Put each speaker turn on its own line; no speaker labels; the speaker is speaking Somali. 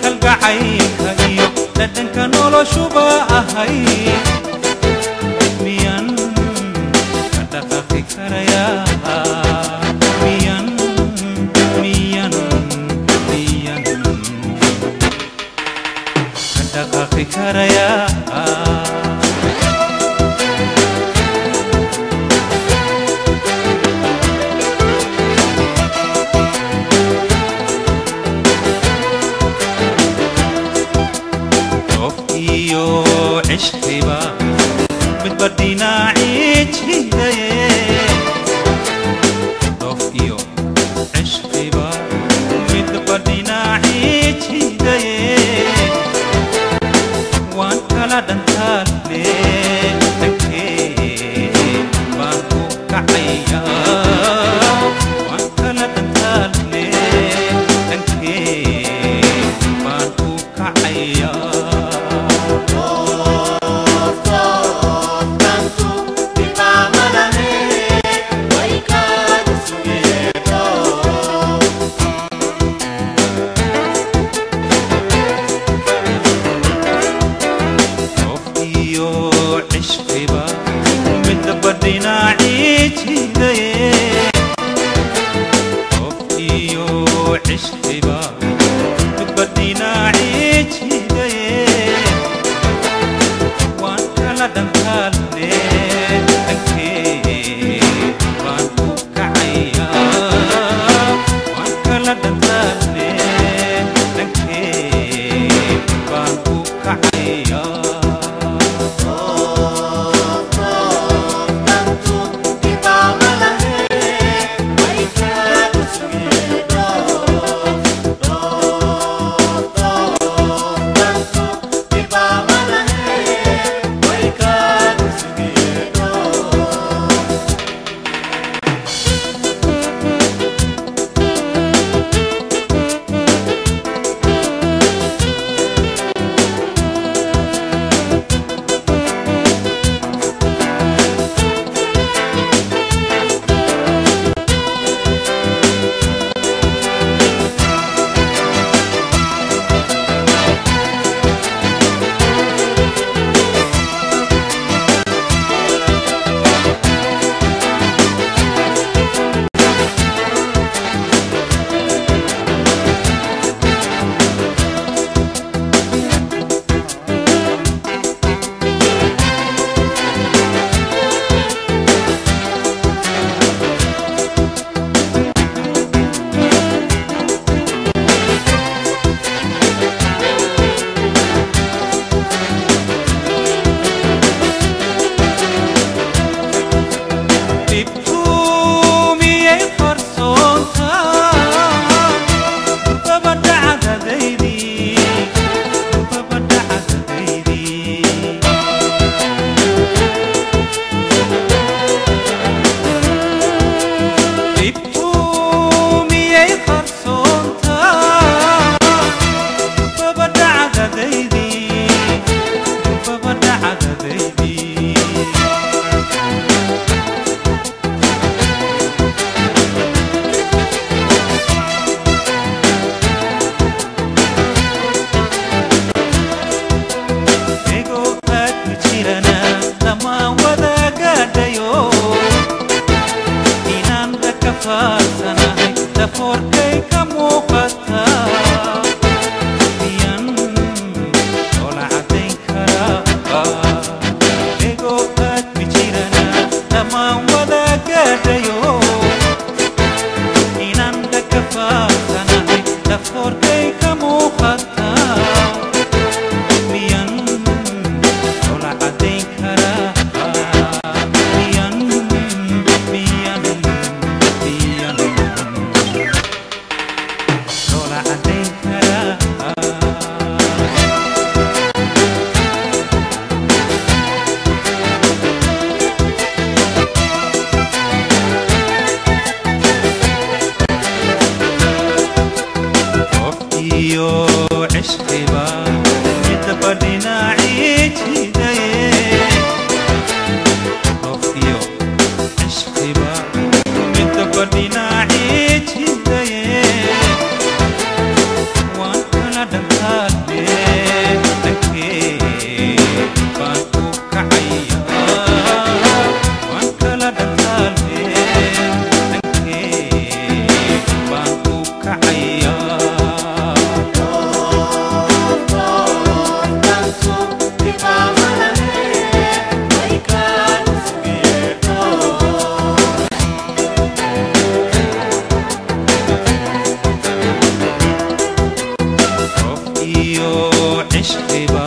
Kalgacaylka iyo dhadhanka noloshuba ahay, miyan ka dhaqaaqi karayaa? Miyan, miyan, miyan ka dhaqaaqi karayaa? Qof iyo cishqiba midba dhinacii jidaye, qof iyo cishqiba midba dhinacii jidaye, waan kala dhantaalle, dhankee baan ku kacayaa? Waan kala dhantaalle, dhankee baan ku kacayaa? Qof iyo cishqiba midba dhinacii jidaye, qof iyo cishqiba midba dhinacii jidaye, waan kala dhantaalle, dhankee baan ku kacayaa? Waan kala dhantaalle, dhankee baan ku kacayaa? Dhibtu miyay qarsoontaa? Durbaba dhacdadaydii, durbaba dhacdadaydii. Dhibtu miyay qarsoontaa? Durbaba dhacdadaydii, durbaba dhacdadaydii. Ego aad ma jirana dhammaan wadaagaadhayo, inaan raka faarsanahay dhafoorkay ka muuqataa, miyan loola caddayn karaa? Ego aad ma jirana dhammaan wadaagaadhayo, inaan raka faarsanahay dhafoorkay ka muuqataa, miyan loola caddayn karaa? Miyan, miyan, miyan loola caddayn karaa? Qof iyo cishqiba midba dhinacii jidaye, qof iyo cishqiba midba dhinacii jidaye, waan kala dhantaa. dhantaalle, dhankee baan u kacayaa. Waan kala dhantaalle, dhankee baan u kacayaa. Qof iyo cishqiba